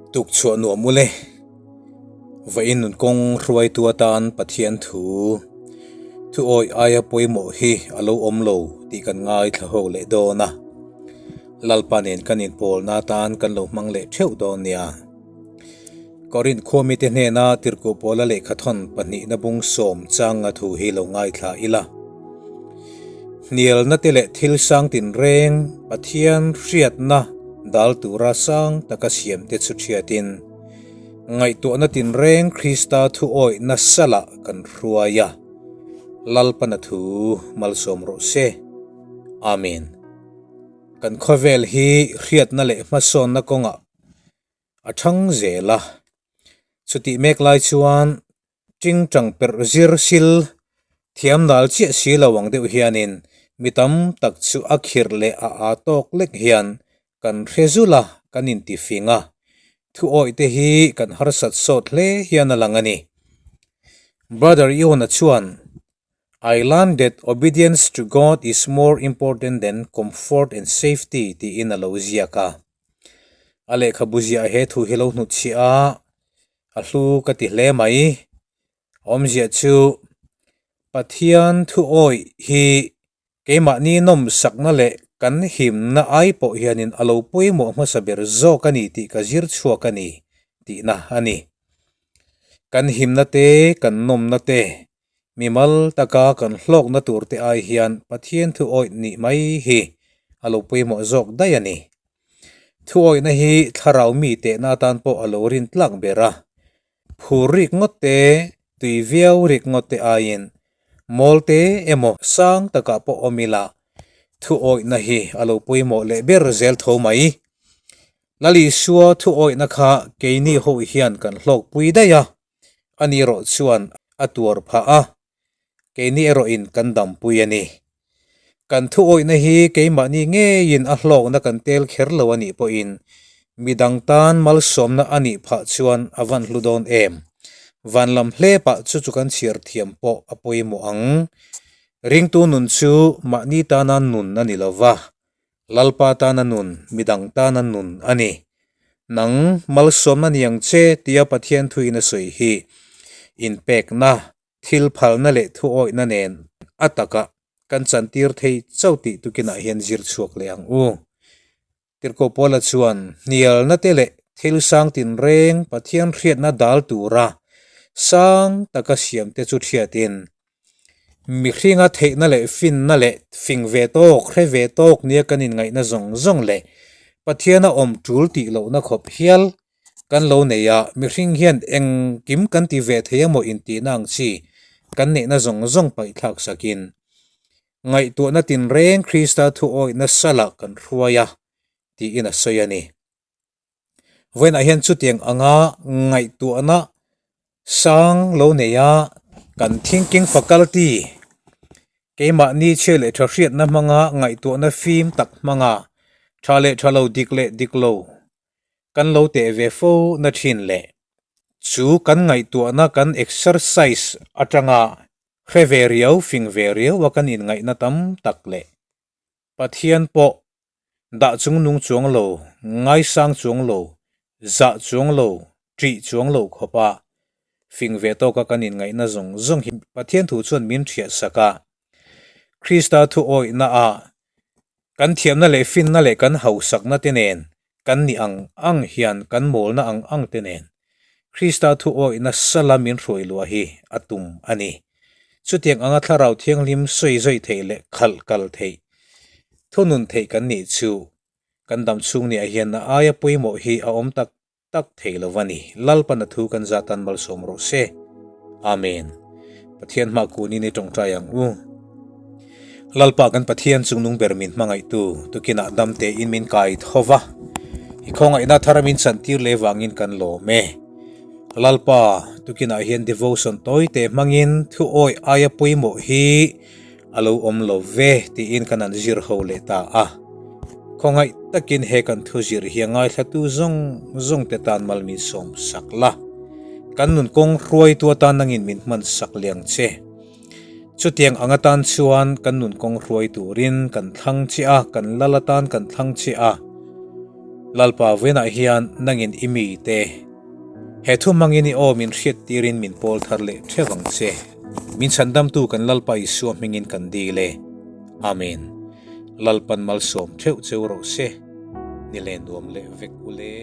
Tuk chhuah nuam ule. Vawiin nun kawng hruaitu atan Pathian thu thu awih aia pawimawh hi a lo awm lo tih kan ngaithla ho leh dawn a. Lalpa nen kan inpawlna atan kan lo hmang leh theuh dawn nia. Korinth khuamite hnena Tirhkoh Paula lehkhathawn pahnihna bung sawm changa thu hi lo ngaithla ila. Hnialna te leh thil sang tinreng Pathian hriatna dal tura sang taka siam te chu thiatin, ngaihtuahna tinreng Krista thu awihna salah kan hruai a. Lalpana thu malsawm rawh se. Amen. Kan khawvel hi hriatna leh hmasawnna kawngah a thang zel a. Chutih mek lai chuan tingtang perh zir sil thiam nal chiah si lo ang deuh hianin mi tam tak chu a khirh leh a aa tawk lek hian kan hre zul a, kan inti fing a. Thu awih te hi kan harsat sawt hle hian a lang a ni. Brother Iona chuan, I learned that obedience to God is more important than comfort and safety tiin a lo ziak a. A lehkhabu ziah he thu hi lo hnutchhiah a, a hlu ka ti hle mai. Awmzia chu Pathian thu awih hi keimahni nawmsakna leh kan himna ai pawh hianin a lo pawimawh hmasa ber zawk a ni tih ka zir chhuak a ni tihna a ni. Kan himna te, kan nawmna te, mimal taka kan hlawkna tur te ai hian Pathian thu awih nih mai hi a lo pawimawh zawk daih a ni. Thuawihna hi thlarau mi tehna atan pawh a lo rin tlak ber a. Phur rik ngawt te, tui viau rik ngawt te aiin mawl te emaw sang takah pawh awm ila thuawihna hi a lo pawimawh leh ber zel tho mai. Lal Isua thuawihna kha keini ho hian kan hlawkpui daih a, ani erawh chuan a tuar phah a. Keini erawhin kan dampui a ni. Kan thuawihna hi keimahni ngeiin a hlawkna kan tel kher lo a nih pawhin midang tan malsawmna a nih phah chuan a van hlu dawn em? Van lam hle pah chu chu kan chhiar thiam pawh a pawimawh ang. Ringtu nun chu mahni tana nun a ni lo va, Lalpa tana nun, midang tana nun a ni. Nang malsawmna ni ang che tia Pathian thuin a sawi hi inpekna Thil phalna leh thuawihna nen a taka kan chantir thei chauh tih tukinah hian zir chhuak leh ang u. Tirhkoh Paula chuan hnialna te leh thil sang tinreng Pathian hriatna dal tura sang taka siamte chu thiatin, mihringa theihna leh finna leh fing ve tawk, hre ve tawk nia kan inngaihna zawng zawng leh Pathiana awm tul tih lohna khawp hial Kan lo nei a, mihring hian engkim kan ti ve thei emaw intihna ang chi kan neihna zawng zawng paihthlak sakin ngaihtuahna tinreng Krista thuawihna salah kan hruai a tiin a sawi a ni. Vawiinah hian chutiang anga ngaihtuahna sang lo nei a kan thinking faculty keimahni chhia leh tha hriatna hmanga ngaihtuahna fim tak hmanga tha leh tha lo dik leh dik lo kan lo teh ve fo na thin le. Chu kan ngaihtuahna kan exercise atanga hre ve riau fing ve riau a kan inngaihna tam tak leh Pathian pawh dah chung nung chuang lo, ngaisang chuang lo, zah chuang lo, ṭih chuang lo khawpa fing ve tawka kan inngaihna zawng zawng hi Pathian thu chuan min ṭhiah sak a. Krista thu awihna ah Kan thiamna leh finna leh kan hausakna te nen, kan nih ang ang hian kan mawlna ang ang te nen Krista thu awihna sala min hruai luah hi a tum a ni. Chutiang anga Thlarau Thianghlim sawi zawi theih leh khalh kal theih, thunun theih kan nih chu kan dam chhung ni ah hian a aia pawimawh hi a awm tak tak thei lo a ni. Lalpan a thu kan zat an malsawm rawh se. Amen. Pathian hma kunin i tawngtai ang u. Lalpa kan Pathian chungnung ber min hmangaihtu tukinah damte in min kai tho va. I khawngaihna thar min chantir leh vangin kan lawm e. Lalpa tukinah hian devotion tawite hmangin thu awi aia pawimawh hi A lo awm lo ve tiin kan an zir ho leh ta a. Khawngaih takin he kan thu zir hi a ngaithlatu zawng zawng te tan mal min sawm sak la. Kan nun kawng hruaitu atan nangin min hman sak liang che. Chutiang ang atan chuan kan nun kawng hruai turin kan thlang che a, kan lal atan kan thlang che a. Lalpa vawiinah hian nangin i mite he thu hmangin i aw min hriattirin min pawl thar leh theuh ang che. Min chhandamtu kan Lalpa Isua hmingin kan dil e. Amen. Lalpan malsawm theuh cheu rawh se. Ni leh nuam leh vek u le.